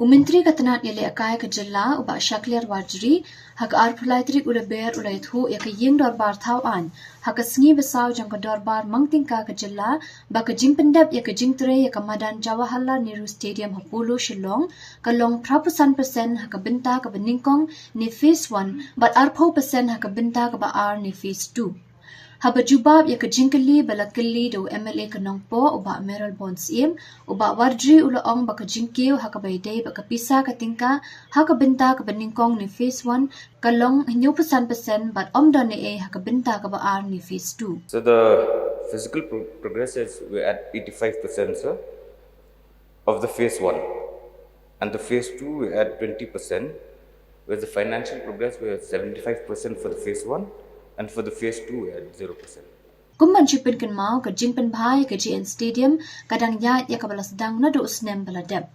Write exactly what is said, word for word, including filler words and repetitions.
U Myntri ka tnat ïalehkai ka jylla u Bah Shakliar Warjri ha ka arphew lai tarik u Lber u la ïathuh ïa ka ïing dorbar thaw aiñ ha ka sngi ba saw jong ka dorbar mangtyngka ka jylla ba ka jingpyndep ïa ka jingtrei ïa ka madan Jawaharlal Nehru Stadium ha Polo Shillong ka long phra phew san percent ha ka bynta kaba nyngkong ne phase one bad arphew percent ha ka bynta kaba ar ne phase two. Haba jubab ïa ka jingkylli ba la kylli da u M L A ka Nongpoh u Bah Mayralborn Syiem, u Bah Warjri u la ong ba ka jingkiew ha kaba ïadei bad ka pisa ka tyngka ha ka bynta kaba nyngkong ne phase one ka long hynñiew phew san percent bad ym don ei ei ha ka bynta kaba ar ne phase two. So the physical pro- progress is we're at eighty-five percent, sir, of the phase one. And the phase two, we're at twenty percent. Whereas the financial progress, we're at seventy-five percent for the phase one. And for the phase two, we're at zero percent. Kum ban shu pynkynmaw, ka jingpynbha ïa ka J N Stadium ka dang ïaid ïa kaba la sdang naduh u snem ba la dep.